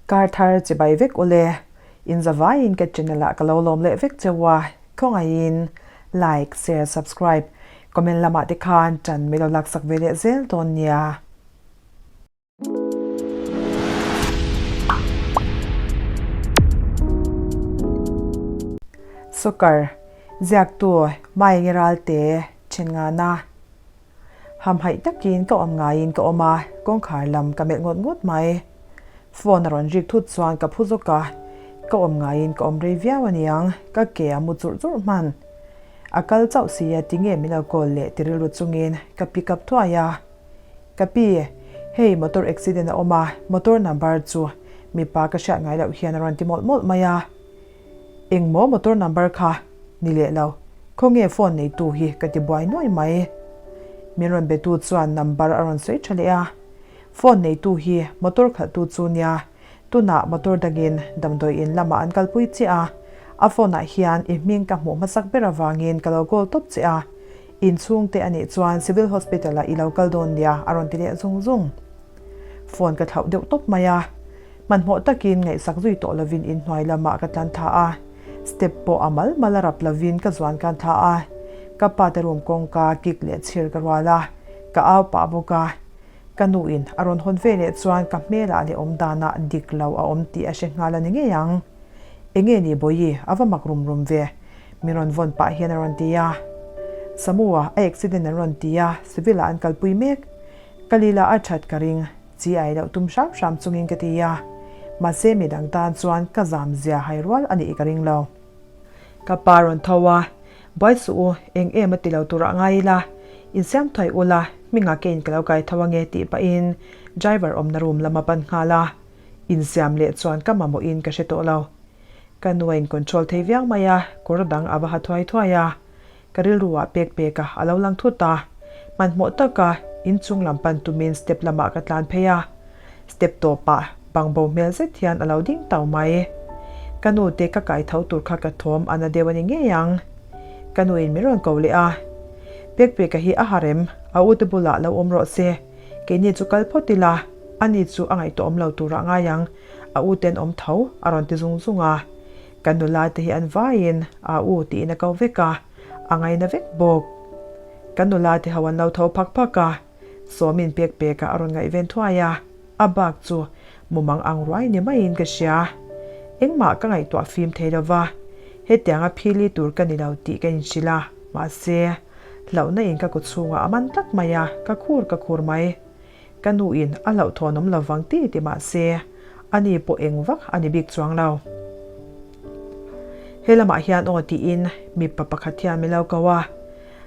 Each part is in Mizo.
Kar thar chibai vek ule, in zavaiin ka channel ah ka lo lawm leh vek cheu a, khawngaihin like, share, subscribe, comment lamah te khan tan min lo laksak ve leh zel dawn nia. Soccer, Ziaktu, Maengi Ralte, Thenngana. Hamhaih takin ka awm ngaiin ka awm a, kawngkhar lam ka melh ngawt ngawt mai. Phone a rawn rik thut chuan ka phu zawk a, ka awm ngaiin ka awm rei viau a niang, ka ke a mu churh churh hman. A kal chauh si a tinge min lo call leh ti rilru chungin ka pick up thuai a. Ka pi, hei motor accident a awm a, motor number chu mipa ka hriat ngai loh hian a rawn ti mawlh mawlh mai a. Engmaw motor number kha ni leh lo, khawnge phone neitu hi ka ti buai nuai mai. Min rawn betu chuan number a rawn sawi tha leh a, phone neitu hi motor khalhtu chu nia, tunah motor dangin damdawi in lamah an kalpui chiah a, a phone ah hian i hming ka hmuh hmasak ber avangin ka lo call tawp che a, inchhungte anih chuan civil hospital ah i lo kal dawn nia a rawn ti leh zung zung. Phone ka thlauh deuh tawp mai a. Hmanhmawh takin ngaihsak zui tawh lovin inhnuai lamah ka tlan thla a, step pawh a mal mal a rap lovin ka zuan kan thla a, ka pa te room kawngka kik leh chhir ka rual a, ka au pah bawk a. Ka nu in a rawn hawn ve leh chuan ka hmelah leh awm danah dik lo a awm tih a hre nghal a ni ngei ang. Enge ni Bawihi, a va mak rum rum ve, min rawn vawn pah hian a rawn ti a. Samu-a a accident an rawn ti a, civil ah an kalpui mek. Ka lila a that ka ring. Chi ai loh tum hram hram chungin ka ti a, mahse midang tan chuan ka zam zia hai rual a nih ka ring lo. Ka pa rawn tho a, Buai suh u, eng em a ti lo turah ngai ila, insiam thuai ula, hmingah kein ka lo kai tho ange tih pahin driver awmna room lam a pan nghal a, insiam leh chuan ka mamawhin ka hre tawh lo. Ka nu a in control thei viau mai a, kawr dang a va ha thuai thuai a, Ka rilru ah pek pek a, a lo lang thut a. Hmanhmawh taka inchung lam pan tumin step lamah ka tlan phei a. Step tawpah bangbo hmel zet hian a lo ding tau mai. Ka nu te ka kai tho tur kha ka thawm a na deuh a ni ngei ang. Ka nu in min rawn ko leh a. Pek peka hi a ha rem, a u te bulah lo awm rawh se. Keini chu kal phawt ila, ani chu a ngaihtuah awm lo turah ngai ang, a u ten awm tho, a rawn ti zung zung a. Ka nula te hi an vaiin a u tiin a ko vek a, a ngaina vek bawk. Ka nula te ho an lo tho phak phak a, Sawmin pek pek ah a rawn ngaihven thuai a, a bak chu mumang ang ruai ni maiin ka hria. Engmah ka ngaihtuah fim thei lo va, hetianga phili tur ka ni lo tih ka inhrilh a, mahse, hlauhna in ka kawchhungah a man tlat mai a, ka khur ka khur mai. Ka nu in a hlauhthawn awm lo vang ti ti mah se, a ni pawh eng vak a ni bik chuang lo. He lamah hian aw tiin mipa pakhat hian min lo ko a,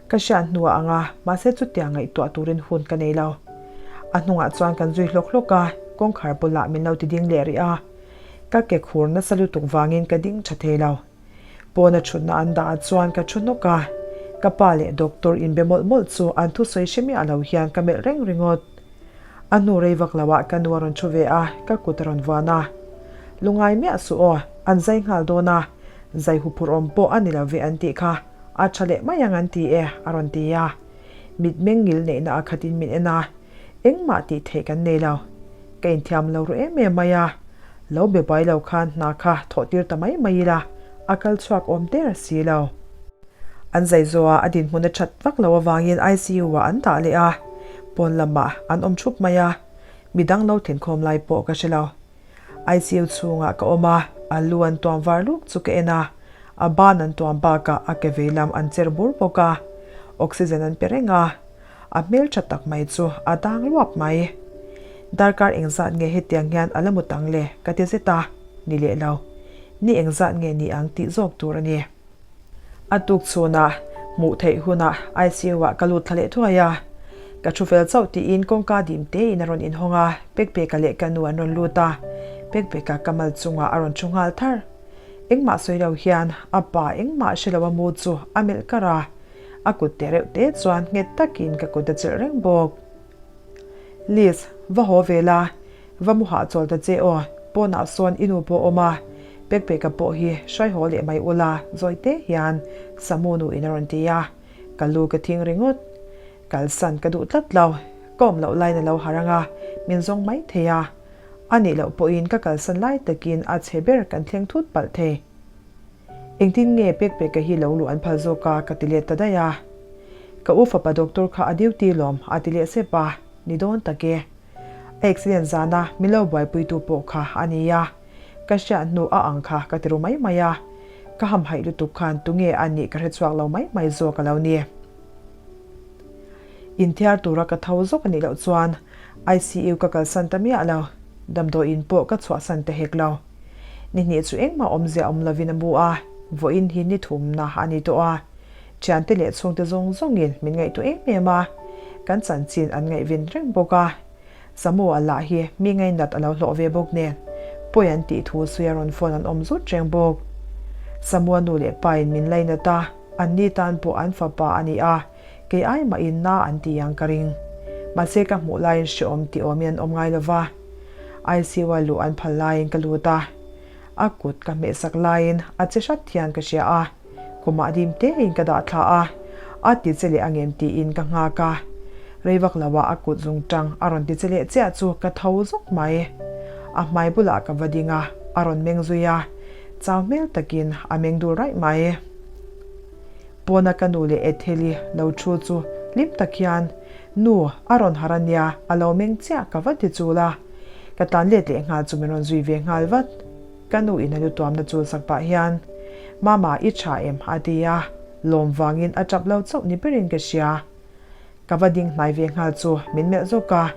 ka hriat hnuah ang a, mahse chutiang ngaihtuah turin hun ka nei lo. A hnungah chuan kan zui hlawk hlawk a, kawngkhar bulah min lo ti ding leh rih a, ka ke khur nasa lutuk vangin ka ding tha thei lo. Pawna thutna an dah ah chuan ka thu hnawk a, ka pa leh doctor inbe mawlh mawlh chu an thusawi hre miah lo hian ka melh reng ringawt. A hnu rei vak lo ah ka nu a rawn thu ve a, ka kut a rawn vuan a. Lungai miah suh aw, an zai nghal dawn a, zai huphurh awm pawh a ni lo ve an tih kha, a tha leh mai ang an ti e, a rawn ti a. Mitmeng ngil neihna a khatin min en a, engmah tih theih kan nei lo. Ka inthiam lo ru em em mai a, lo be buai lo khan hna kha thawh tir ta mai mai ila, a kal chhuak awm der si lo. An zai zawh a, a dinhmun a that vak lo avangin ICU ah an dah leh a, pawn lamah an awm thup mai a, midang lo thinkhawm lai pawh ka hre lo. ICU chhungah ka awm a, a lu an tuam var luk chu ka en a, a ban an tuam bakah a ke vei lam an cher bur bawk a, oxygen an pe reng a, A hmel tha tak mai chu a dang luap mai. Darkar engzat nge hetiang hian a la mut ang le? ka ti zet a, ni leh lo. Ni engzat nge ni ang tih zawk tur a ni. A tuk chhunah hmuh theih hunah ICU ah ka lut thla leh thuai a. Ka thu fel chauh tiin kawngka dim tein a rawn inhawng a, Pekpeka leh ka nu an rawn lut a, Pekpeka ka mal chungah a rawn thu nghal thar. Engmah sawi lo hian a pa engmah hre lo a mu chu a melh kar a. A kut te reuh te chuan nghet takin ka kut a chelh reng bawk. Liz, va haw ve la, va mu hahchawl ta che aw, pawnah sawn i nu pawh awm a, Pekpeka pawh hi hruai haw leh mai ula zawi te hian Samu nu in a rawn ti a, ka lu ka thing ringawt. Kalsan ka duh tlat lo, ka awm loh laiin a lo harh ang a, min zawng mai thei a. A nih loh pawhin ka kalsan lai takin a chhe ber kan thleng thut palh thei. Engtin nge Pekpeka hi lo luh an phal zawk a ka ti let ta daih a. Ka u fapa doctor kha a duty lawm a ti leh sep a, ni dawn tak e. A accident zana min lo buaipuitu pawh kha a nia. Ka hriat hnu a ang kha ka ti ru mai mai a. Ka hamhaih lutuk khan tunge a nih ka hrechhuak lo mai mai zawk a lo ni. Inthiar tura ka tho zawk a nih loh chuan ICU ka kalsan ta miah lo. Damdawiin pawh ka chhuahsan ta hek lo. Ni hnih chu engmah awmzia awm lovin a mu a, vawiin hi ni thumna a ni tawh a. Thiante leh chhungte zawng zawngin min ngaihtuah em em a, kan chanchin an ngaihven reng bawk a. Samu-a lah hi mi ngainat a lo hlawh ve bawk nen, pawi an tih thu suia rawn phone an awm zut reng bawk. Samu-a nu leh pain min lainat a, anni tan pawh an fapa a ni a, kei ai mahin na an ti ang ka ring. Mahse ka hmuh laiin hreawm tih awmin an awm ngai lo va. ICU-a luh an phal laiin ka lut a, a kut ka hmehsak laiin a che hrat hian ka hria a, kumah dim tein ka dah thla a, a ti che leh angem tiin ka nghak a, rei vak loah a kut zung tang a rawn ti che leh chiah chu ka tho zawk mai. A hmai bulah ka va ding a, a rawn meng zui a, chau hmel takin a meng dul raih mai. Pawna ka nu leh Etheli lo thu chu hlim tak hian, Nu, a rawn harh a nia, a lo meng chiah ka va ti chul a. Ka tlan let leh nghal chu min rawn zui ve nghal vat. Ka nu in a lu tuamna chul sak pah hian, Mama, i tha em? a ti a, lawm vangin a tap lo chauh ni berin ka hria. Ka va ding hnai ve nghal chu min melh zawk a,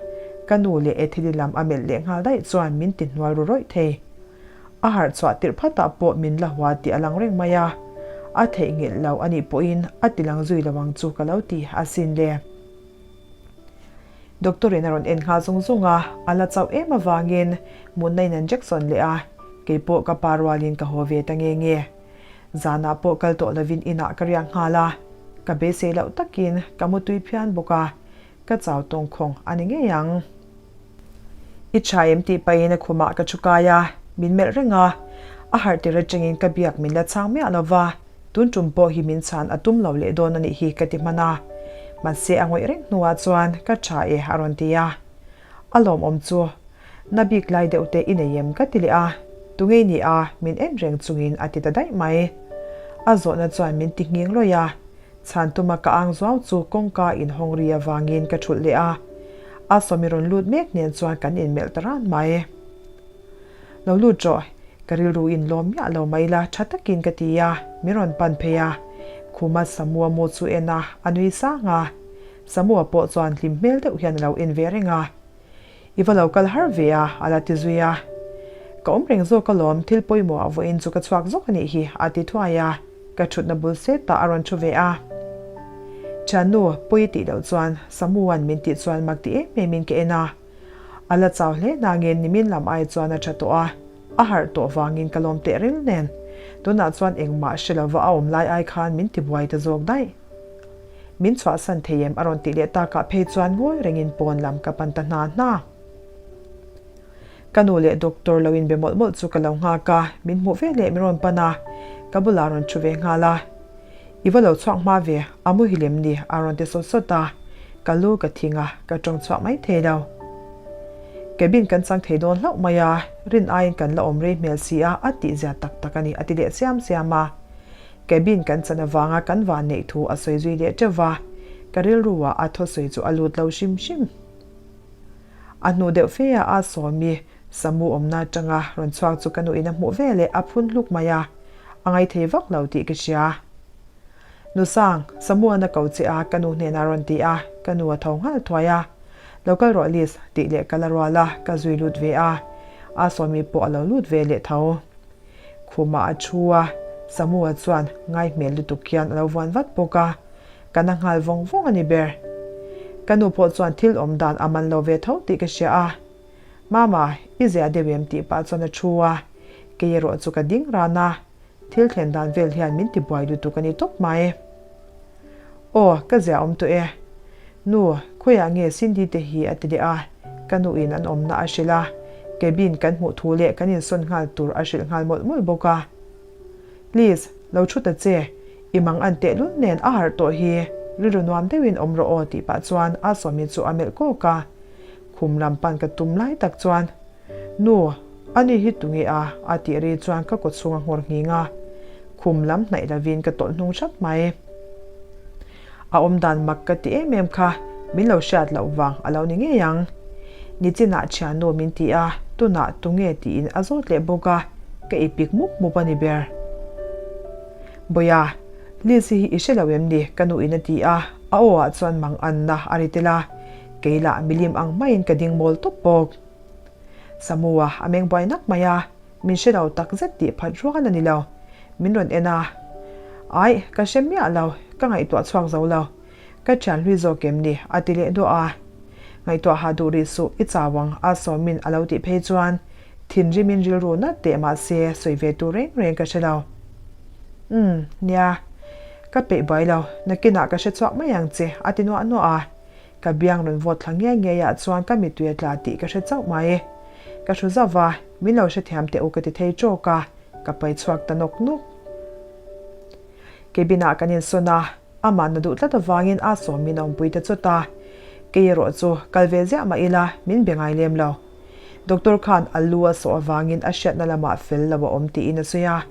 ka nu leh Etheli lam a melh leh nghal daih chuan min ti hnual ru rawih thei. A harh chhuah tirh phatah pawh min la hua tih a lang reng mai a, a theihnghilh lo a nih pawhin a ti lang zui lo ang chu ka lo ti asin le. Doctor in a rawn en nghal zung zung a, a la chauh em avangin mutna in an Jackson leh a, keipawh ka pa rualin ka haw ve ta nge nge. Zanah pawh kal tawh lovin inah ka riak nghal a, ka beisei loh takin ka mutui phian bawk a, ka chau tawngkhawng a ni ngei ang. I tha em tih pahin a khumah ka thu kai a, min melh reng a, a harh tir atangin ka biak min la chhang miah lo va, tun tum pawh hi min chhan a tum lo leh dawn a nih hi ka ti hman a, mahse a ngawih reng hnuah chuan ka tha e a rawn ti a, a lawmawm chu na bik lai deuh te i nei em ka ti leh a, tungei ni a min en reng chungin a ti ta daih mai. A zawhna chuan min ti nghing lawih a, Chhan tuma ka ang zuau chu kawngka inhawng ri avangin ka thulh leh a, a sawmi rawn lut mek nen chuan kan inmelh ta ran mai. Lo lut rawh, ka rilru in lawm miah lo mai la tha takin ka ti a, min rawn pan phei a. Khuma Samua mu chu en a, a nui sang a. Samua pawh chuan hlim hmel deuh hian a lo en ve reng a. I va lo kal har ve a, a la ti zui a. Ka awm reng zawk alawm, thil pawimawh ah vawiin chu ka chhuak zawk a nih hi, a ti thuai a, ka thutna bul set ah a rawn thu ve a. Thiannu, pawi tih loh chuan Samuan min tih chuan mak ti em em in ka en a. A la chau hle nangin nimin lam ai chuan a tha tawh a, a harh tawh vangin ka lawm teh ril nen. Tunah chuan engmah hre lova a awm lai ai khan min ti buai ta zawk daih. Min chhuahsan thei em a rawn tih leh takah phei chuan ngawi rengin pawn lam ka pan ta hna hna. Ka nu leh doctor lo inbe mawlh mawlh chu ka lo nghak a, min hmuh ve leh min rawn pan a, ka bulah rawn thu ve nghal a. I va lo chhuak hma ve, a muhil em ni? a rawn ti sawt sawt a, ka lu ka thing a, ka tawng chhuak mai thei lo. Cabin kan chang thei dawn hlauh mai a, rin aiin kan la awm rei hmel si a, a tihzia tak tak a ni a ti leh siam siam a. Cabin kan chan avanga kan van neih thu a sawi zui leh teuh va, ka rilru ah a thawsawi chu a lut lo hrim hrim. A hnu deuh fe ah a sawmi Samu awmna atanga rawn chhuak chu ka nuin a hmuh ve leh a phun hluk mai a, a ngaithei vak lo tih ka hria. Nu Sang, Samu an a ko che a ka nu hnenah rawn ti a, ka nu a tho nghal thuai a. Lo kal rawh Liz, tih leh ka la rual a, ka zui lut ve a. A sawmi pawh a lo lut ve leh tho. Khumah a thu a, Samua chuan ngai hmel lutuk hian a lo vuan vat bawk a, ka na nghal vawng vawng a ni ber. Ka nu pawh chuan thil awm dan a man lo ve tho tih ka hria a, Mama, i zia deuh em tih pah chuan a thu a, kei erawh chu ka ding ran a, thil thlen dan vel hian min ti buai lutuk a ni tawp mai. Aw, ka zia awm tawh e. Nu, khawiah nge Cindy te hi a ti leh a, ka nuin an awmna a hrilh a, cabin kan hmuh thu leh kan insawn nghal tur a hrilh nghal mawlh mawlh bawk a. Please, lo thu ta che, i mang an tehlul nen a harh tawh hi, rilru nuam deuhin awm rawh aw tih pah chuan a sawmi chu a melh kawk a. Khum lam pan ka tum lai tak chuan. Nu, ani hi tunge a? a tih ri chuan ka kawchhung a nghawr nghing a, khum lam hnaih lovin ka tawlh hnung hrat mai. A awm dan mak ka ti em em kha, min lo hriat loh vang a lo ni ngei ang. Nichinah thiannu min ti a, tunah tunge tiin a zawt leh bawk a, ka ipik mup mup a ni ber. Bawia, Liz hi i hre lo em ni? ka nuin a ti a, a aw ah chuan mang anna a ri tel a, kei lah milim ang maiin ka ding mawl tawp bawk. Samua a meng buai nak mai a, min hre lo tak zet tih phat rual a ni lo. Min rawn en a, Aih, ka hre miah lo, ka ngaihtuah chhuak zo lo. Ka thian hlui zawk em ni? a ti leh duah a. Ngaihtuah ha duh rih suh, i chau ang, a sawmin a lo tih phei chuan thinrimin rilru nat teh mah se sawi ve tur reng reng ka hre lo. Umm, nia, ka peih buai lo, nakinah ka hre chhuak mai ang che, a ti nuah nuah a. Ka biang rawn vawt thla ngiai ngiai ah chuan ka mittui a tla tih ka hre chauh mai. Ka hru zauh va, min lo hrethiam teh u ka ti thei tawk a, ka pai chhuak ta nawk nawk. Cabin ah kan insawn a, amah na duh tlat avangin a sawm min awmpui ta chawt a. Kei erawh chu kal ve ziah mah ila min be ngai lem lo. Doctor khan a lu a sawh avangin a hriatna lamah fel lo a awm tiin a sawi a,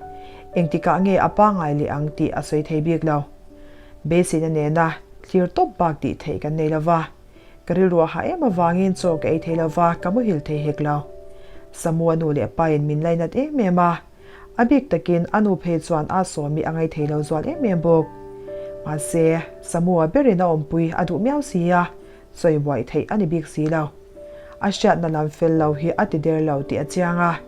engtikah nge a pangai leh ang tih a sawi thei bik lo. Beiseina nena thlir tawp bak tih theih kan nei lo va, ka rilru a hah em avangin chaw ka ei thei lo va, ka muhil thei hek lo. Samua nu leh pain min lainat em em a, a bik takin a nu phei chuan a sawmi a ngaithei lo zual em em bawk. Mahse, Samua berin a awmpui a duh miau si a, sawi buai theih a ni bik si lo. A hriatna lam fel lo hi a ti der lo tih a chiang a,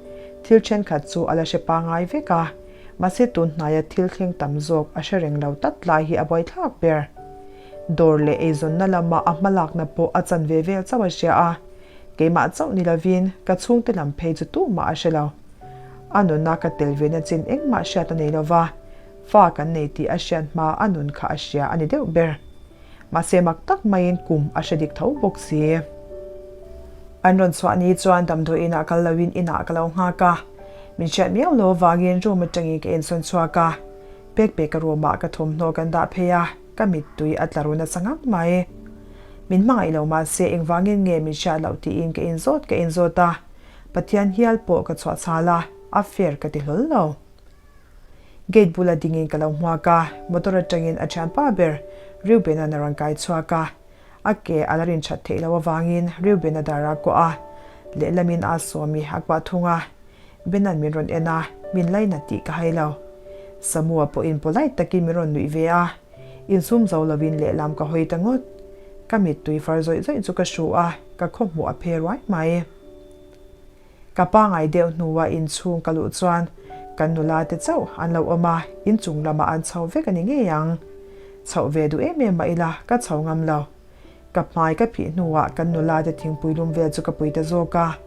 thil thenkhat chu a la hre pangai vek a, mahse tun hnaia thil thleng tam zawk a hre reng lo tlat lai hi a buaithlak ber. Dawr leh eizawnna lama a hmalakna pawh a chan ve vel chauh a hria a, keimah chauh ni lovin ka chhungte lam phei chu tumah a hre lo. A nuna ka tel ve na chin engmah hriat a nei lo va, fa kan nei tih a hriat hma a nun kha a hria a ni deuh ber. Mahse mak tak maiin kum a hre dik tho bawk si. An rawn chhuah ni chuan damdawi inah kal loin inah ka lo nghak a, min hriat miau lo avangin room atangin ka insawn chhuak a, pek pek a room ah ka thawmhnaw kan dah phei a, ka mittui a tla ru nasa ngang mai. Min hmangaih lo mahse engvangin nge min hriat loh tiin ka inzawt ka inzawt a, Pathian hial pawh ka chhuah chhal a, a fair ka ti hlawl lo. Gate bula dingin ka lo hmuak a, motor atangin a thianpa ber Reuben-a'n a rawn kai chhuak a. A ke a la rin that theih loh avangin Reuben-a dar a kuah a, lehlamin a sawmi a kuah thung a. Ben-a'n min rawn en a, min lainat tih ka hai lo. Samu-a pawhin polite takin min rawn nuih ve a, insum zo lovin lehlam ka hawi ta ngawt. Ka mittui far zawih zawih chu ka hru a, ka khawhmuh a phe ruai mai. Ka pangai deuh hnua inchhung ka luh chuan kan nula te chauh an lo awm a, inchung lamah an chho vek a ni ngei ang. Chhoh ve duh em em mah ila ka chho ngam lo. Ka hmai ka phih hnuah kan nula te thingpui lum vel chu ka pui ta zawk a,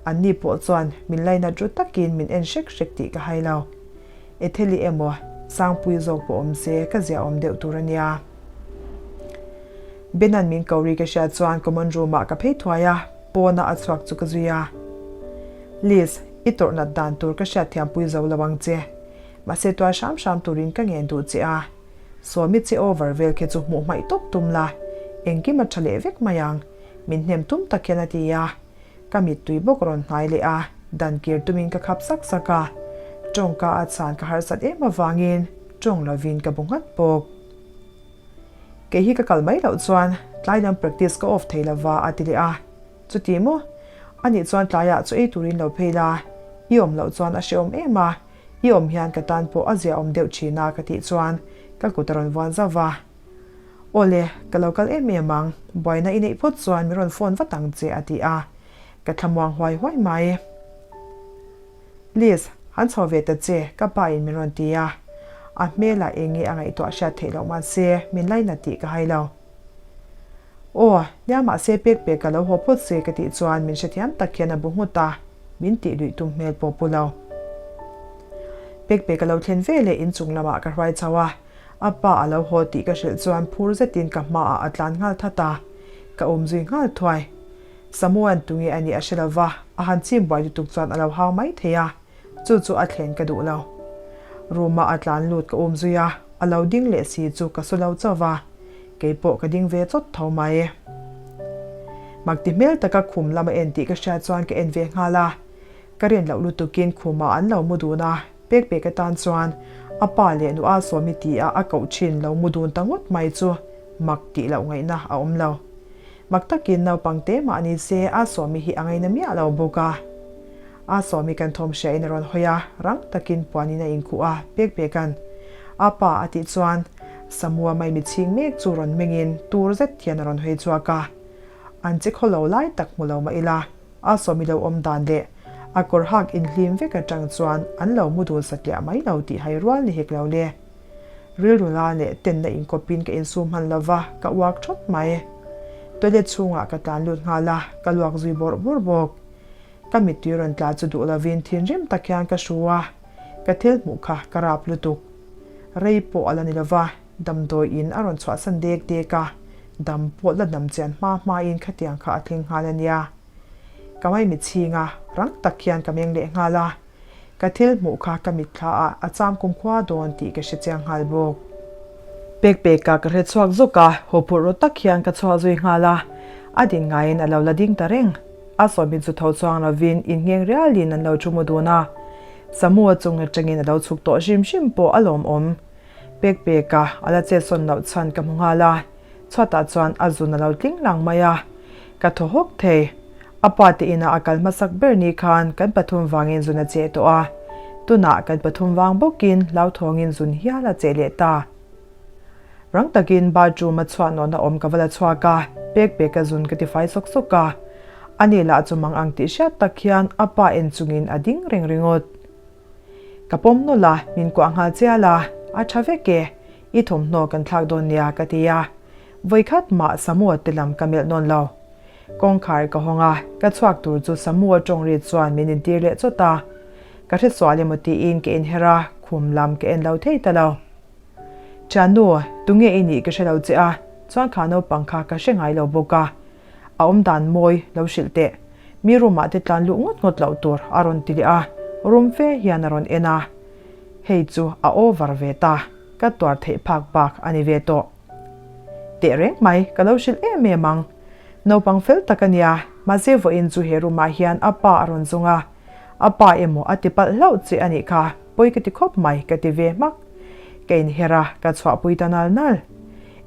anni pawh chuan min lainat ru takin min en hrek hrek tih ka hai lo. Etheli emaw Sangpui zawk pawh awm se ka ziahawm deuh tur a nia. Benan min ko ri ka hriat chuan common room ah ka phei thuai a, pawna a chhuak chu ka zui a. Liz, i tawrh nat dan tur ka hriat thiam pui zo lo ang che. Mahse tuar hram hram turin ka ngen duh che a. Sawmi che over vel khi chu hmuh hmaih tawp tum la, engkim a tha leh vek mai ang, min hnem tum tak hian a ti a. Ka mittui bawk rawn hnai leh a, dan kir tumin ka khap sak sak a. Tawngka a chhan ka harsat em avangin tawng lovin ka bu nghat bawk. Kei hi ka kal mai loh chuan tlai lam practice ka off thei lova a ti leh a. Chuti maw? Anih chuan tlaiah chu ei turin lo phei la, i awm loh chuan a hrehawm em a, i awm hian ka tan pawh a ziahawm deuh thin a ka tih chuan ka kut a rawn vuan zauh va. Awle, ka lo kal em em ang, buaina i neih phawt chuan min rawn phone vat ang che a ti a, ka thlamuang huai huai mai. Liz, han chho ve ta che, ka pa in min rawn ti a. A hmelah eng nge a ngaihtuah hriat theih loh mahse min lainat tih ka hai lo. Aw, nia mahse pek pek ka lo haw phawt se ka tih chuan min hrethiam tak hian a bu nghut a, min tih luih tum hmel pawh pu lo. Pek pek a lo thlen ve leh inchung lamah ka hruai chho a, a pa a lo haw tih ka hrilh chuan phur zetin ka hmaah a tlan nghal that a, ka awm zui nghal thuai. Samuan tunge a nih a hre lo va, a han chim buai lutuk chuan a lo hau mai thei a, chu chu a thlen ka duh lo. Room-a a tlan lut ka um zui a, a lo ding leh si chu ka su lo chauh va, kei pawh ka ding ve chawt tho mai. Mak ti hmel taka khum lam a en tih ka hriat chuan ka en ve nghal a. Ka rin loh lutukin khumah an lo mu dun a, pek pek atan chuan a pa leh nu a sawmi ti a a koh thin lo mu dun ta ngawt mai chu mak tih loh ngaihna a awm lo. Mak takin naupang te mah ni se a sawmi hi a ngaina miah lo bawk a. A sawmi kan thawm hriain a rawn hawi a, rang takin puanin a inkhuh a, pek pekan a pa a tih chuan Samua mai mitchhing mek chu rawn mengin tur zet hian a rawn hawi chhuak a. An che khaw lo lai tak hmu lo mah ila. A sawmi lo awm dan leh a kawr hak inhlim vek atang chuan an lo mu dun satliah mai lo tih hai rual ni hek lo le. Rilru la leh tenna inkawpin ka insum hman lo va, ka uak thawt mai. Toilet chhungah ka tlan lut nghal a, ka luak zui bawrh bawrh bawk. Ka mittui rawn tla chu duh lovin thinrim tak hian ka hru a, ka thil hmuh kha ka rap lutuk. Rei pawh a la ni lo va, damdawi in a rawn chhuahsan dek dek a, dam pawh la dam chian hma hmain khatiang kha a thleng nghal a nia. Ka maimi chhing a, rang tak hian ka meng leh nghal a, ka thil hmuh kha ka mitthla ah a cham kumkhua dawn tih ka hre chiang nghal bawk. Pek pek ah ka hre chhuak zawk a, haw phurh rawt tak hian ka chhuah zui nghal a, a din ngaiin a lo la ding ta reng. A sawmi chu tho chuang lovin inngheng rialin an lo thu mu dun a, Samu-a chung atangin a lo chhuk tawh hrim hrim pawh a lawmawm. Pek pek a, a la chetsawn loh chhan ka hmu nghal a, chhuatah chuan a zun a lo tling lang mai a, ka thaw hawk thei. A pa te inah a kal hmasak ber ni khan kan pathum vangin zun a cheh tawh a, tunah kan pathum vang bawkin hlauthawngin zun hial a cheh leh ta. Rang takin bathroom a chhuah nawhna awm ka va la chhuak a, pek pek a zun ka ti fai sawk sawk a. Ani lah chu mang ang tih hriat tak hian a pa en chungin a ding reng ringawt. Ka pawm nawlh a, min kuah nghal chial a, a tha vek e, i thawmhnaw kan thlak dawn nia ka ti a. Vawikhat mah Samu-a te lam ka melh nawn lo. Kawngkhar ka hawng a, ka chhuak tur chu Samu-a tawng ri chuan min intir leh chawt a. Ka hresual emaw tiin ka inher a, khum lam ka en lo thei ta lo. Thiannu, tunge i nih ka hre lo che a, chuan kha naupang kha ka hre ngai lo bawk a. A awm dan mawi lo hrilh teh. Mi room ah te tlan luh ngawt ngawt loh tur a rawn ti leh a, room fe hian a rawn en a. Hei chu a over ve ta, ka tuar theih phak bak a ni ve tawh. Teh reng mai, ka lo hrilh em em ang. Naupang fel tak a nia, mahse vawiin chu he room ah hian a pa a rawn zung a. A pa emaw a ti palh hlauh che a nih kha, pawi ka ti khawp mai ka ti ve hmak. Ka inher a, ka chhuahpui ta nal nal.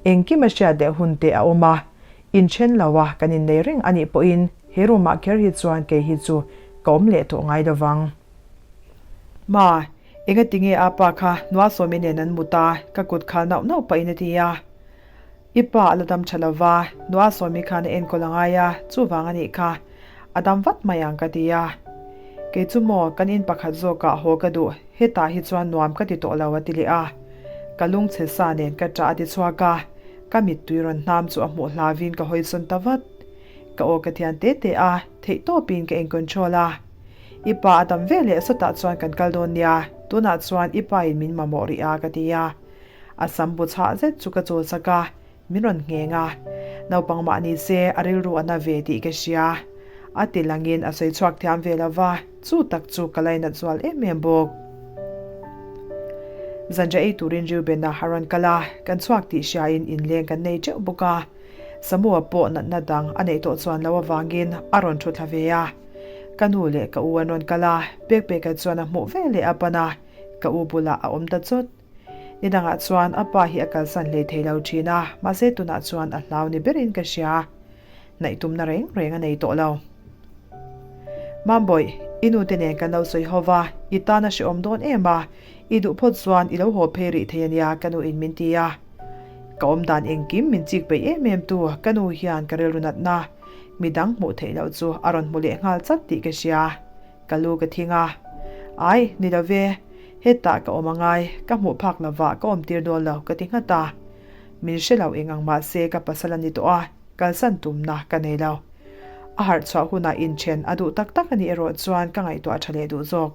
Engkim a hriat leh hun te a awm a, inthen lo a kan innei reng a nih pawhin he room ah kher hi chuan kei hi chu ka awm leh tawh ngai lovang. Ma, engati nge a pa kha Nuasawmi nen an mut a, ka kut khal nauh nauh pahin a ti a. I pa a la dam tha lo va, Nuasawmi khan a enkawl a ngai a, chuvang a nih kha. A dam vat mai ang ka ti a. Kei chu maw, kan in pakhat zawkah haw ka duh, hetah hi chuan nuam ka ti tawh lo a ti leh a. Ka lungchhe sa nen ka ṭah a ti chhuak a, ka mittui rawn hnam chu a hmuh hlauvin ka hawisawn ta vat. Ka aw ka thian te te a, theihtawpin ka in control a. I pa a dam ve leh sawtah chuan kan kal dawn nia, tunah chuan i pa in min mamawh rih a ka ti a. A sam bu chhah zet chu ka chawl chak a, min rawn ngheng a. Naupang mah ni se a rilru a na ve tih ka hria. A ti langin a sawi chhuak thiam ve lo va, chu tak chu ka lainat zual em em bawk. Zanriah ei turin Reuben-a a rawn kal a, kan chhuak tih hriain inleng kan nei teuh bawk a. Samu-a pawh natna dang a neih tawh chuan lo avangin a rawn thu thla ve a. Ka nu leh ka u an rawn kal a, Pekpeka chuan a hmuh ve leh a pan a, ka u bulah a awm ta chawt. Ni dangah chuan a pa hi a kalsan hlei thei lo thin a, mahse tunah chuan a hlau ni berin ka hria. Naih tumna reng reng a nei tawh lo. Mambawih, i nu te nen kan lo sawi ho va, i tan a hrehawm dawn em a, i duh phawt chuan i lo haw phei rih thei a nia ka nu in min ti a. Ka awm dan engkim min chik peih em em tu ka nu hian ka rilru natna midang hmuh theih loh chu a rawn hmu leh nghal chat tih ka hria. Ka lu ka thing a. Ai, ni lo ve. Hetah ka awm angai, ka hmuh phak lovah ka awm tir dawn lo ka ti nghat a. Min hre lo eng ang mahse ka pasal a ni tawh a, kalsan tumna ka nei lo. A harh chhuah hunah inthen a duh tak tak a nih erawh chuan ka ngaihtuah tha leh duh zawk.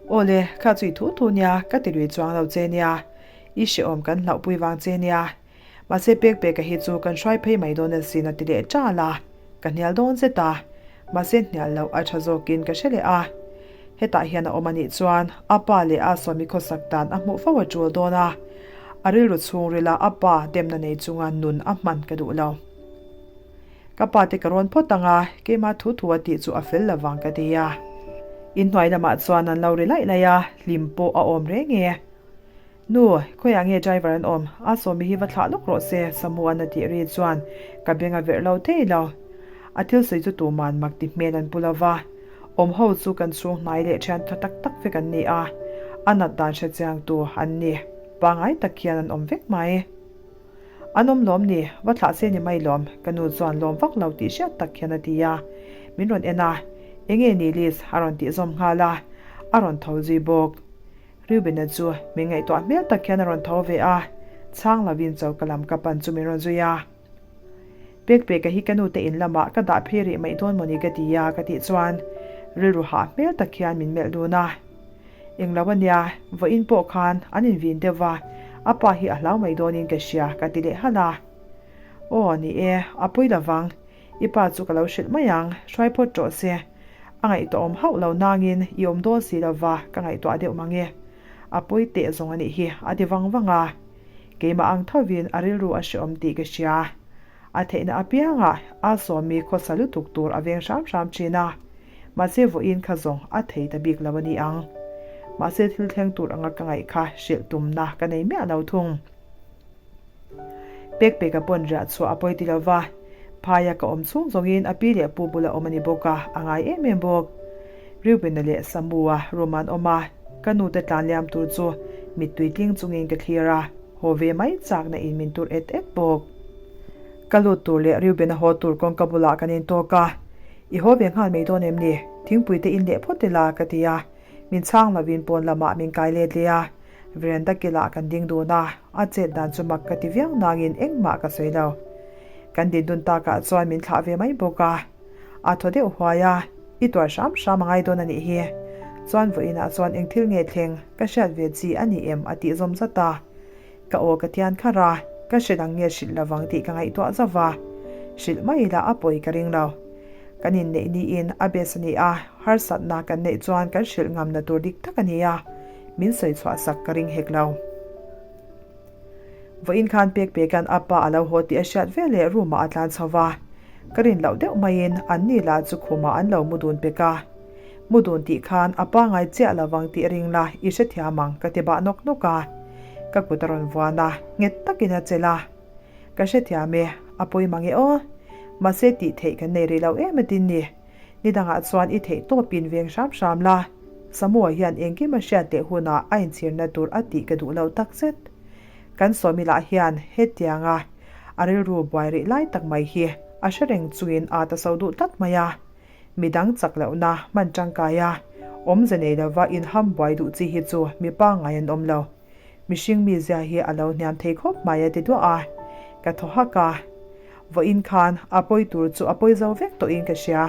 Aw le, kha chu i thu thu nia, ka ti lui chuang lo che nia. I hrehawm kan hlauhpui vang che nia. Mahse pek peka hi chu kan hruai phei mai dawn asin a ti leh ṭal a, ka hnial dawn zet a, mahse hnial loh a ṭha zawkin ka hre leh a. Hetah hian a awm anih chuan a pa leh a sawmi khawsak dan a hmuh fo a ṭul dawn a, a rilru chhungrila a pa demna nei chunga nun a hman ka duh lo. Ka pa te ka rawn phawt ang a, keimah thu thu a tih chu a fel lo vang ka ti a. Inhnuai lamah chuan an lo ri laih laih a, hlim pawh a awm reng e. Nu, khawiah nge driver an awm? A sawmi hi va thlah lawk rawh se, Samuan a tih ri chuan ka beng a verh lo thei lo. A thil sawi chu tuman mak ti hmel an pu lo va. Awm ho chu kan chhung hnai leh thian tha tak tak vek an ni a, a nat dan hre chiang tu an ni. Pangai tak hian an awm vek mai. An awm lawm ni, va thlah se ni mai lawm, ka nu chuan lawm vak lo tih hriat tak hian a ti a. Min rawn en a, Enge ni Liz? a rawn tih zawm nghal a, a rawn tho zui bawk. Reuben-a chu min ngaihtuah hmel tak hian a rawn tho ve a, chhang lovin choka lam ka pan chu min rawn zui a. Pekpeka hi ka nute in lamah ka dah phei rih mai dawn mawni ka ti a ka tih chuan rilru hah hmel tak hian min melh dun a. Englo a nia, vawiin pawh khan an invin deuh va, a pa hi a hlau mai dawnin ka hria ka ti leh halh a. Aw ni e, a pawi lovang, i pa chu ka lo hrilh mai ang, hruai phawt rawh se. A ngaihtuahawm hauh lo nangin i awm dawn si lova ka ngaihtuah deuh mang e. A pawi teh zawng a nih hi a ti vang vang a. Keimah ang thovin a rilru a hreawm tih ka hria. A theihna apiangah a sawmi khawsa lutuk tur a veng hram hram thin a, mahse vawiin kha zawng a thei ta bik lo a ni ang. Mahse thil thleng tur anga ka ngaih kha hrilh tumna ka nei miah lo thung. Pekpeka pawn riah chhuah a pawi ti lo va, phaia ka awm chhung zawngin a pi leh pu bula awm a ni bawk a, a ngai em em bawk. Reuben-a leh Samu-a room-ah an awm a, ka nute tlan liam tur chu mittui tling chungin ka thlir a. Haw ve mai chakna in min tur et et bawk. Ka lut tur leh Reuben-a haw tur kawngka bulah kan intawk a, I haw ve nghal mai dawn em ni? Thingpui te in leh phawt ila ka ti a, min chhang lovin pawn lamah min kai let leh a, veranda kilah kan ding dun a, a chet dan chu mak ka ti viau nangin engmah ka sawi lo. Kan din dun takah chuan min thlah ve mai bawk a, a thaw deuh huai a, I tuar hram hram a ngai dawn a nih hi. Chuan vawiinah chuan eng thil nge thleng? Ka hriat ve chi a ni em? a tih zawm zat a. Ka aw ka tian kharh a, ka hre dang nge hrilh lovang tih ka ngaihtuah zauh va. Hrilh mai ila a pawi ka ring lo. Kan inneih niin a best a ni a, harsatna kan neih chuan kan hrilh ngamna tur dik tak a ni a, min sawi chhuah sak ka ring hek lo. Vawiin khan Pekpekan a pa a lo haw tih a hriat ve leh room ah a tlan chho va, ka rin loh deuh maiin an ni lah chu khumah an lo mu dun pek a. Mu dun tih khan a pa ngai chiah lo vang tih ring la i hrethiam ang ka ti bah nawk nawk a. Ka kut a rawn vuan a, nghet takin a chelh a. Ka hrethiam e, a pawi mang e aw. Mahse tih theih kan nei rih lo em atin ni. Ni dangah chuan i theih tawpin veng hram hram la. Samuel hian engkim a hriat leh hunah a inchhirna tur a tih ka duh lo tak zet. Kan sawmi lah hian hetianga a rilru buai rih lai tak mai hi a hre reng chungin a ta so duh tlat mai a. Midang chak lohna hman tangkai a, awmze nei lova inham buai duh chi hi chu mi pangngai an awm lo. Mihring mizia hi a lo hniam thei khawp mai a ti duah a, ka thaw hak a. Vawiin khan a pawi tur chu a pawi zo vek tawhin ka hria.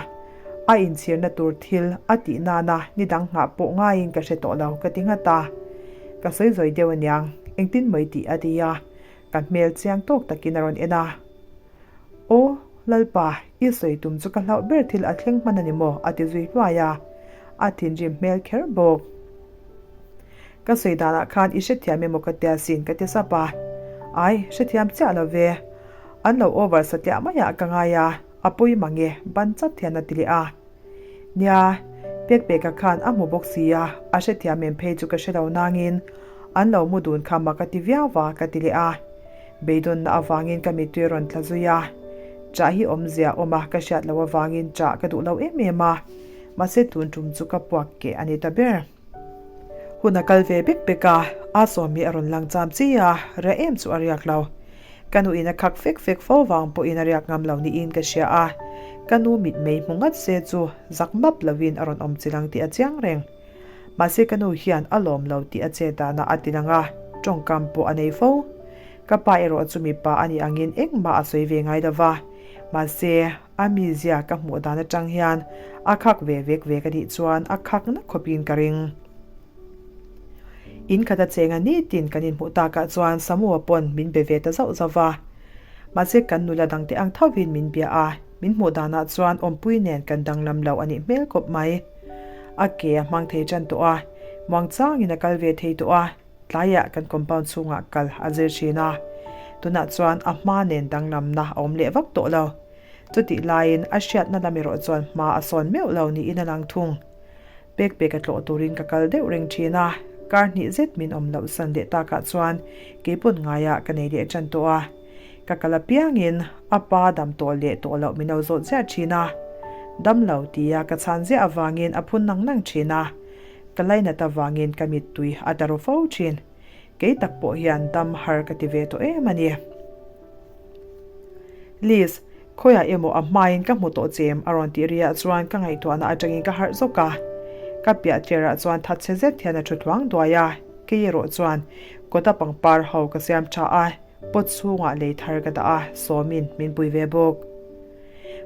A inchhirna tur thil a tih nana ni dang nghah pawh ngaiin ka hre tawh lo ka ti nghat a. Ka sawi zawi deuh aniang, engtin mai tih a ti a, ka hmel chiang tawk takin a rawn en a. Aw, Lalpa, i sawi tum chu ka hlauh ber thil a thleng hman a ni maw? a ti zui hluai a, a thinrim hmel kher bawk. Ka sawi danah khan i hrethiam emaw ka tia sin ka ti sap a. Ai, hrethiam chiah lo ve. An lo over satliah maiah ka ngai a, a pawi mang e, ban chat hian a ti leh a. Nia, Pekpeka khan a hmu bawk si a, a hrethiam em phei chu ka hre lo nangin an lo mu dun kha mak a ti viau va ka ti leh a. Beidawnna avangin ka mittui a rawn tla zui a. Chah hi awmzia awm a ka hriat loh avangin chah ka duh lo em em a, mahse tun tum chu ka puak keh a ni ta ber. Hun a kal ve bek bek a, a sawmi a rawn lang cham chi a, riah em chu a riak lo. Ka nu in a khak fek fek fo vang pawhin a riak ngam lo niin ka hria a, ka nu mitmei hmu ngat se chu zak map lovin a rawn awm chi lang tih a chiang reng. Mahse ka nu hian a lawm lo tih a chet danah a ti lang a, tawngkam pawh a nei fo. Ka pa erawh chu mipa a nih angin engmah a sawi ve ngai lo va, mahse a mizia ka hmuh dan atang hian a khak ve vek vek a nih chuan a khak na khawpin ka ring. In khat a cheng a nitin kan inhmuh takah chuan Samu-a pawn min be ve ta zauh zauh va. Mahse kan nula dangte ang thovin min bia a, min hmuh danah chuan awmpui nen kan danglam lo a nih hmel khawp mai. A ke a hmang thei tan tawh a, muangchangin a kal ve thei tawh a, tlaiah kan compound chhungah kal a zir thin a. Tunah chuan a hma nen danglamna a awm leh vak tawh lo. Chutih laiin a hriatna lam erawh chuan hma a sawn meuh lo niin a lang thung. Pek pek a tlawh turin ka kal deuh reng thin a, kar hnih zet min awm loh san leh takah chuan keipawn ngaiah ka nei leh tan tawh a. Ka kal apiangin a pa dam tawh leh tawh loh min lo zawt ziah thin a. Dam lo tia ka chhan ziah avangin a phun nang nang thin a. Ka lainat avangin ka mittui a ta ru fo thin. Kei tak pawh hian dam har ka ti ve tawh em a ni. Liz, khawiah emaw a hmain ka hmu tawh chem a rawn tih riah chuan ka ngaihtuahna atangin ka harh zawk a. Ka piah chair-ah chuan thatchhe zet hian a thu thluang duai a, kei erawh chuan kawta pangpar ho ka siam tha a, pot chhungah lei thar ka dah a, sawmin min pui ve bawk.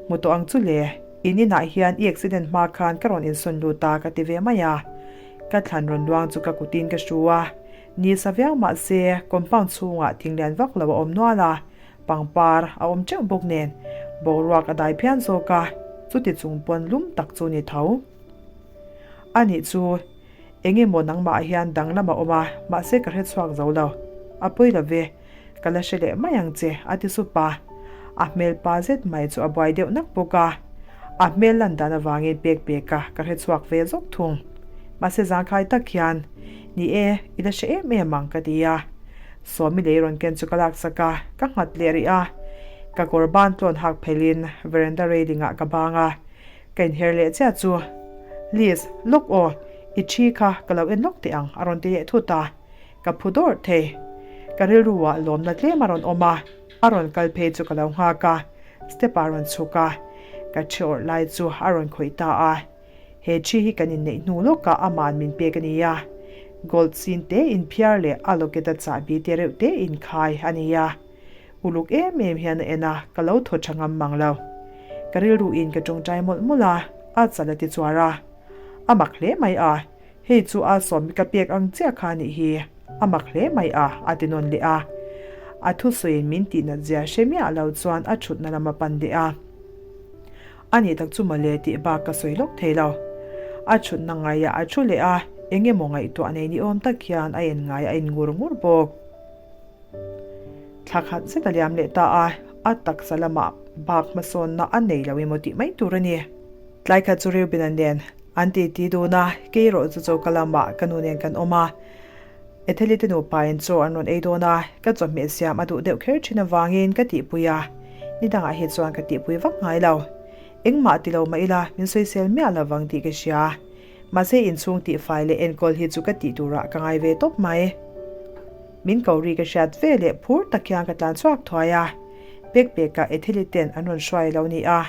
Hmu tawh ang chu le, in inah hian i accident hma khan ka rawn insawn lut a ka ti ve mai a. Ka thlan rawn luang chu ka kutin ka hru a, Ni sa viau mah se, compound chhungah thing lian vak lo a awm nual a, pangpar a awm teuh bawk nen boruak a dai phian zawk a, chuti chung pawn lum tak chu ni tho. A nih chu, eng emaw nangmah hian danglam a awm a, mahse ka hre chhuak zo lo. A pawi lo ve, ka la hre leh mai ang che, a ti sup a. A hmel pa zet mai chu a buai deuh nak bawk a. A hmel lan dan avangin pek pek a ka hre chhuak ve zawk thung. Mahse zangkhai tak hian, Ni e, i la hre em em ang ka ti a. Sawmi lei rawn ken chu ka laksak a, ka nghat leh rih a. Ka kawr ban tlawn hak phelhin veranda railing ah ka bang a. Ka inher leh chiah chu, Liz, lawk aw, i thi kha ka lo en lawk teh ang a rawn ti leh thut a. Ka phu dawrh thei. Ka rilru ah lawmna tlem a rawn awm a, a rawn kal phei chu ka lo nghak a, step ah a rawn chhuk a, ka thi awrh lai chu a rawn khawih ta a. He thi hi kan inneih hnu lawkah ama'n min pek a ni a, gold sin te inphiar leh a locket a chahbi te reuh te inkhai a ni a. Uluk em em hian a en a, ka lo thaw tha ngam mang lo. Ka rilru in ka tawngtai mawlh mawlh a, a chal a ti chuar a. A mak hle mai a, Hei chu a sawm ka pek ang chiah kha anih hi, a mak hle mai a, a ti nawn leh a. A thusawiin min tihnat zia hre miah lo chuan a thutna lam a pan leh a. A nih tak chu mawle tih bak ka sawi lawk thei lo. A thutna ngaiah a thu leh a, eng emaw ngaihtuah nei ni awm tak hian a en ngai a in ngur ngur bawk. Thla khat zet a liam leh ta a, a taksa lamah bak hmasawnna a nei lo emaw tih mai tur a ni. Tlai khat chu Reuben-a nen an titi dun a, kei erawh chu choka lamah ka nu nen kan awm a. Etheli te nupain chaw an rawn ei dawn a, ka chawhmeh siam a duh deuh kher thin avangin ka tihpui a, ni dangah hi chuan ka tihpui vak ngai lo. Engmah ti lo mah ila min sawisel miah lo vang tih ka hria. Mahse inchhung tihfai leh enkawl hi chu ka tih turah ka ngai ve tawp mai. Min ko ri ka hriat ve leh phur tak hian ka tlan chhuak thuai a, pek pekah Etheli ten an rawn hruai lo ni a.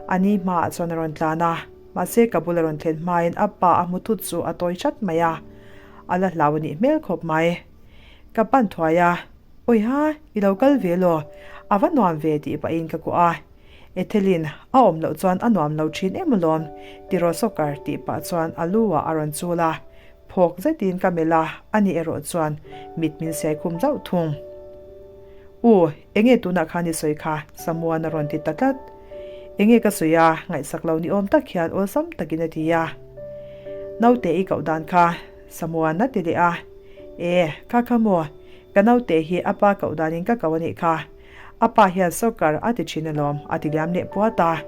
A ni hmaah chuan a rawn tlan a, mahse ka bul a rawn thlen hmain a pa a hmu thut chu a tawi chat mai a, a la hlau a nih hmel khawp mai. Ka pan thuai a, Awiha, i lo kal ve law, a va nuam ve tih pahin ka kuah a. Ethelin, a awm loh chuan a nuam lo thin em alawm, tiraw soccer tih pah chuan a lu ah a rawn chul a, phawk zetin ka melh a, ani erawh chuan mit min siai khum zauh thung. U, enge tunah khan i sawi kha? Samuan a rawn ti ta tlat. Enge ka sawi a, ngaihsak lo ni awm tak hian awlsam takin a ti a. Naute i koh dan kha, Samuan a ti leh a. E, kha kha maw, ka naute hi a pa koh danin ka ko a nih kha. A pa hian soccer a ti thin alawm, a ti liam leh puat a.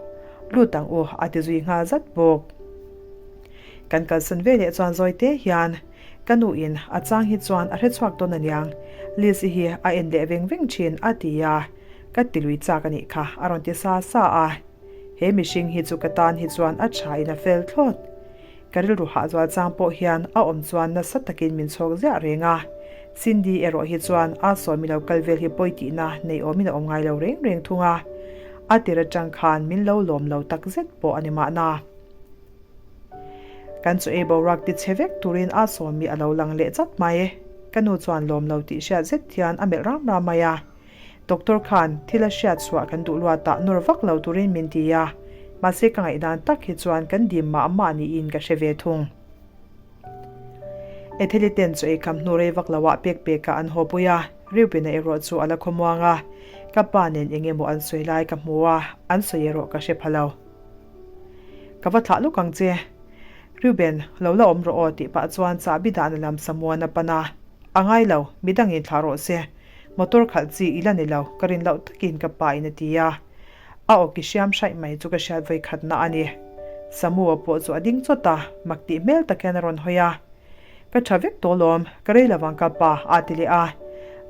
Lut ang u, a ti zui nghal zat bawk. Kan kalsan ve leh chuan zawi te hian ka nu in a chang hi chuan a hre chhuak dawn aniang, Liz-i hi a en leh veng veng thin a ti a, ka ti lui chak a nih kha a rawn ti sa sa a. He mihring hi chu ka tan hi chuan a tha in a fel thlawt. Ka rilru hahzual chang pawh hian a awm chuan nasa takin min chhawk ziah reng a. Cindy erawh hi chuan a sawmi lo kal vel hi pawi tihna nei awmin a awm ngai lo reng reng thung a. A tir atang khan min lo lawm lo tak zet pawh a ni mahna. Kan chu ei boruak ti chhe vek turin a sawmi a lo lang leh chat mai. Ka nu chuan lawm lo tih hriat zet hian a melh ram ram mai a. Doctor khan thil a hriat chhuah kan duh luatah nawr vak lo turin min ti a, mahse ka ngaihdan tak hi chuan kan dim mah mah niin ka hre ve thung. Etheli ten chu eikham hnu rei vak loah pek pekah an haw pui a, Reuben-a erawh chu a la khawmuang a, ka pa nen eng emaw an sawi lai ka hmu a, an sawi erawh ka hre pha lo. Ka va thlah lawk ang che. Reuben, lo la awm rawh aw tih pah chuan chahbi dahna lam Samuan a pan a, A ngai lo, midangin thlah rawh se. Motor khalh chi i la ni lo, ka rin loh takin ka pa in a ti a. A awki hriam hraih mai chu ka hriat vawi khatna a ni. Samu-a pawh chu a ding chawt a, mak tih hmel tak hian a rawn hawi a. Ka tha vek tawh lawm, ka rei lovang ka pa, a ti leh a.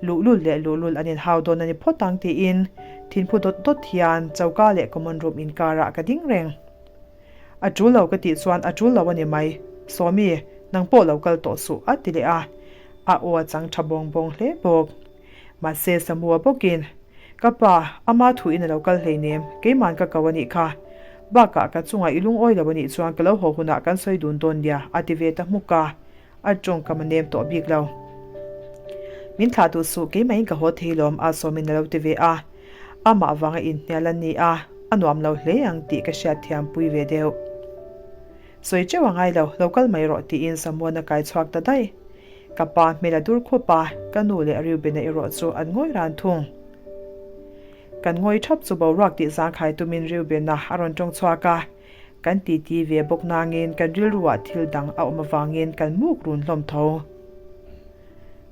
Luhlul leh luhlul an inhau dawn a ni phawt ang tiin thinphu dawt dawt hian choka leh common room inkarah ka ding reng. A tul lo ka tih chuan a tul lo a ni mai. Sawmi, nang pawh lo kal tawh suh, a ti leh a. A aw a chang tha bawng bawng hle bawk. Mahse Samua bawkin, Ka pa, ama thu in a lo kal hleinem, keiman ka ko a nih kha. Bakah ka chungah i lungawi lo a nih chuan ka lo haw hunah kan sawi dun dawn nia, a ti ve ta hmuk a. A tawngkam a nem tawh bik lo. Min thlah duh suh, keimahin ka haw thei lawm, a sawmin a lo ti ve a. Amah vanga inhnial an ni a, a nuam lo hle ang tih ka hriatthiam pui ve deuh. Sawi teuh a ngai lo, lo kal mai rawh tiin Samuan a kai chhuak ta daih. Ka pa hmel a dur khup a, ka nu leh Reubena erawh chu an ngawi ran thung. Kan ngawi thap chu boruak tih zangkhai tumin Reubena a rawn tawng chhuak a, kan titi ve bawk nangin kan rilruah thil dang a awm avangin kan muk run hlawm tho.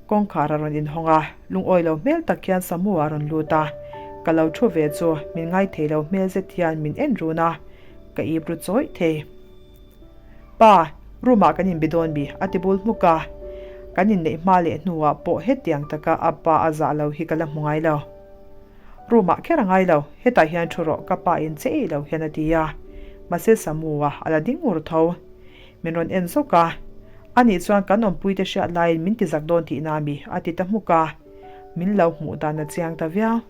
Kawngkhar a rawn inhawng a, lungawi lo hmel tak hian Samu a rawn lut a, ka lo thu ve chu min ngaithei lo hmel zet hian min en run a, ka ip ru chawih thei. Pa, room ah kan inbe dawn mi? a ti bul hmuk a, kan inneih hma leh hnuah pawh hetiang taka a pa a zah lo hi ka la hmu ngai lo. Room ah kher a ngai lo, hetah hian thu rawh ka pa in che eih lo hian a ti a, mahse Samu a a la ding ngur tho. Min rawn en zawk a, Anih chuan kan awmpuite hriat laiin min ti zak dawn tihna a mi? a ti ta hmuk a, min lo hmuh dan a chiang ta viau.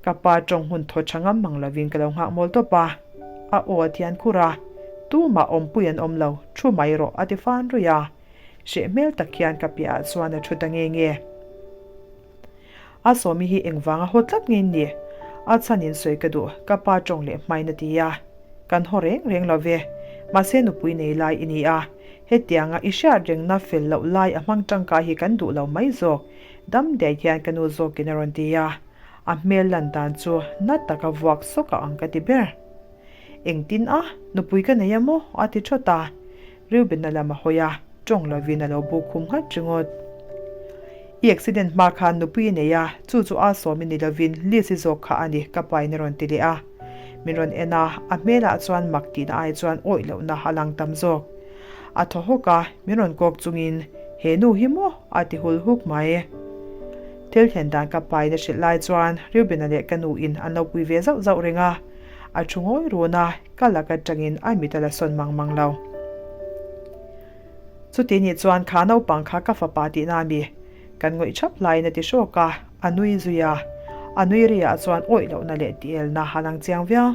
Ka pa tawng hun thaw tha ngam mang lovin ka lo nghak mawl tawp a, a aw a thian khur a, Tumah awmpui an awm lo, thu mai rawh a ti fan ruih a, hreh hmel tak hian ka piahah chuan a thu ta nge nge. A sawmi hi engvanga haw tlat nge ni? A chhan in sawi ka duh, ka pa tawng leh hmain a ti a. Kan haw reng reng lo ve. Mahse nupui nei lai i ni a. Hetianga i hriat rengna fel loh lai a hmang tangkai hi kan duh lo mai zawk. Dam daih hian ka nu zawkin a rawn ti a. A hmel lan dan chu na taka vuak sawk a ang ka ti ber. Engtin a? Nupui ka nei a maw? a ti thawt a. Reuben-a lam a hawi a, tawng lovin a lo buk khum nghat ringawt. I accident hma khan nupui i nei a, chu chu a sawm i ni lovin Liz-i zawk kha a ni, ka pain a rawn ti leh a. Min rawn en a, a hmelah chuan mak tihna ai chuan awih lohna a lang tam zawk. A thaw hawk a, min rawn kawk chungin, He nu hi maw? a ti hul huk mai. Thil thlen dan ka pain a hrilh lai chuan Reuben-a leh ka nuin an lo pui ve zauh zauh reng a, a thu ngawi run a, Ka lak atangin a mit a la sawn mang mang lo. Chuti nih chuan kha naupang kha ka fapa tihna a mi? Kan ngawih thap laiin a ti hrawk a, a nui zui a. A nui riah chuan awih lohna leh tielna a lang chiang viau.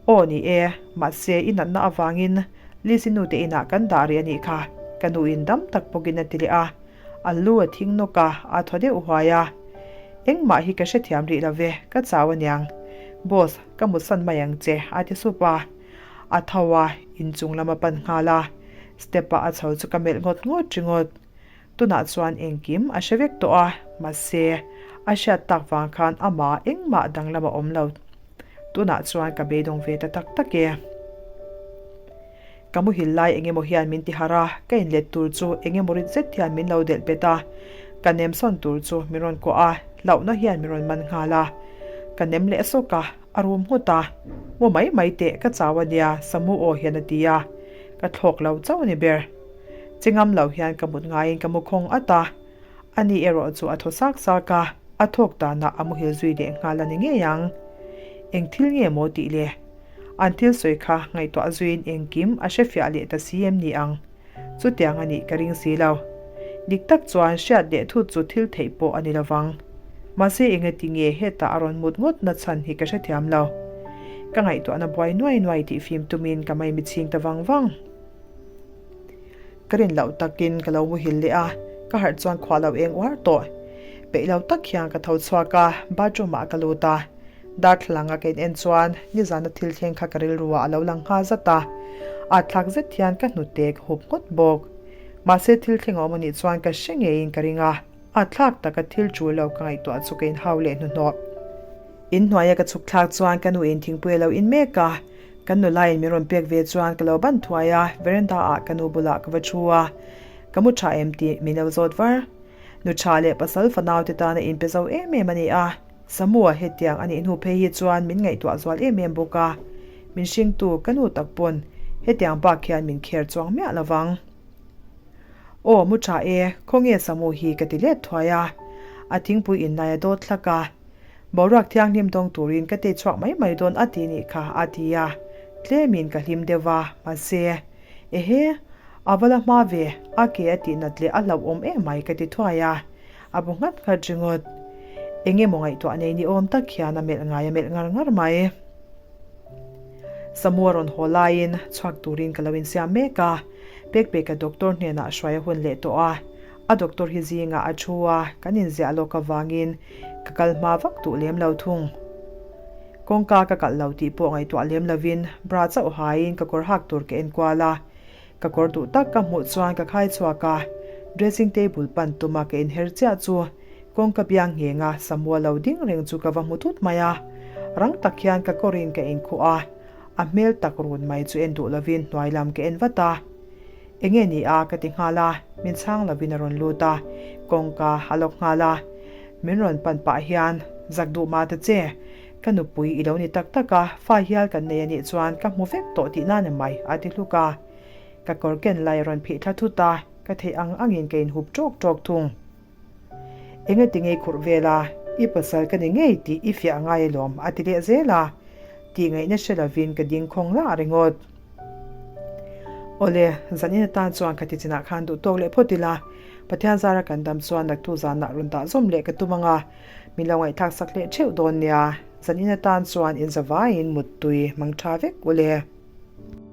Aw ni e, mahse i natna avangin Lizzy nute inah kan dah rih a nih kha, ka nuin dam tak bawkin a ti leh a. A lu a thing nawk a, a thaw deuh huai a. Engmah hi ka hrethiam rih lo ve, ka chau aniang. Boss, ka mutsan mai ang che, a ti sup a. A tho a, inchung lam a pan nghal a. Step ah a chho chu ka melh ngawt ngawt ringawt. Tunah chuan engkim a hre vek tawh a, mahse, a hriat tak vang khan amah engmah danglam a awm lo. Tunah chuan ka beidawng ve ta tak tak e. Ka muhil lai eng emaw hian min ti harh a, ka inlet tur chu eng emaw rit zet hian min lo delh bet a, ka nem sawn tur chu min rawn kuah a, hlauhna hian min rawn man nghal a. Ka nem leh sawk a, a rum nghut a, Mu mai mai teh, ka chau a nia, Samu aw hian a ti a, ka thlawk lo chauh a ni ber. Che ngam lo hian ka mut ngaiin ka mu khawng at a, ani erawh chu a thaw sak sak a, a thawk danah a muhil zui leh nghal a ni ngei ang. Eng thil nge maw tih le? An thil sawi kha ngaihtuah zuiin engkim a hrefiah leh ta si em ni ang? Chutiang a nih ka ring si lo. Dik tak chuan hriat leh thut chu thil theih pawh a ni lo vang. Mahse engati nge hetah a rawn mut ngawt na chhan hi ka hrethiam lo. Ka ngaihtuahna buai nuai nuai tih fim tumin ka maimi chhing ta vang vang. Ka rin loh takin ka lo muhil leh a, ka harh chuan khuah lo eng uar tawh. Peih lo tak hian ka tho chhuak a, bathroom ah ka lut a. Darthlalang a ka in en chuan nizana thil thleng kha ka rilru ah a lo lang nghal zat a, at thlak zet hian ka hnute ka hup ngawt bawk. Mahse thil thleng a awm anih chuan ka hre ngeiin ka ring a, at thlak taka thil tul lo ka ngaihtuah chu ka inhau leh hnuhnawh. In hnuaia ka chhuk thlak chuan ka nu in thingpui a lo in mek a, kan nulaiin min rawn pek ve chuan ka lo ban thuai a, veranda ah ka nu bulah ka va thu a, ka mu tha em tih min lo zawt var. Nu tha leh pasal fanau te tana inpe zo em em a ni a. Samu-a hetiang a nih hnu phei hi chuan min ngaihtuah zual em em bawk a, min hringtu ka nu tak pawn hetiang bak hian min kher chuang miah lo vang. Aw, mu tha e, khawnge Samu hi ka ti let thuai a, a thingpui in lai a dawt hlak a, boruak thianghlim dawng turin ka tei chhuak mai mai dawn a ti nih kha a ti a, tlemin ka hlim deuh va, mahse, ehe, a va la hma ve, a ke a tih nat leh a hlauhawm em mai ka ti thuai a, a bu nghat nghat ringawt. Eng emaw ngaihtuah nei ni awm tak hian a melh ngai a melh ngar ngar mai. Samu a rawn haw laiin chhuak turin ka lo insiam mek a, Pekpeka doctor hnenah hruai a hun leh tawh a, a doctor hi zingah a thu a, kan inziah lawk avangin ka kal hma vak duh lem lo thung. Kawngka ka kalh lo tih pawh ngaihtuah lem lovin bra chauh haiin ka kawr hak tur ka enkual a, Ka kawr duh tak ka hmuh chuan ka khai chhuak a, dressing table pan tuma ka inher chiah chu kawngka biang nghenga Samua lo ding reng chu ka va hmu thut mai a. Rang tak hian ka kawrin ka inkhuh a, a hmel tak run mai chu en duh lovin hnuai lam ka en vat a. Enge ni a ka ti nghal a, min chhang lovin a rawn lut a, kawngka a lawk nghal a. Min rawn pan pah hian, Zak duh mah ta che, Ka nupui i lo ni tak tak a, fa hial kan nei a nih chuan ka hmu vek tawh tih nan emai a ti hluk a. Ka kawr ken lai a rawn phih thla thut a, ka theih ang angin ka inhup ṭawk ṭawk thung. Enga ti ngei khurh vel a, i pasal ka ni ngei tih i fiah ngai alawm a ti leh zel a, tih ngaihna hre lovin ka ding khawng lah ringawt. Awle, zanin atan chuan ka ti chinah khan duh tawk leh phawt ila, Pathian zara kan dam chuan naktu zanah rawn dah zawm leh ka tum ang a, Min lo ngaihthlak sak leh theuh dawn nia, zanin atan chuan inzavaiin muttui hmang tha vek u le.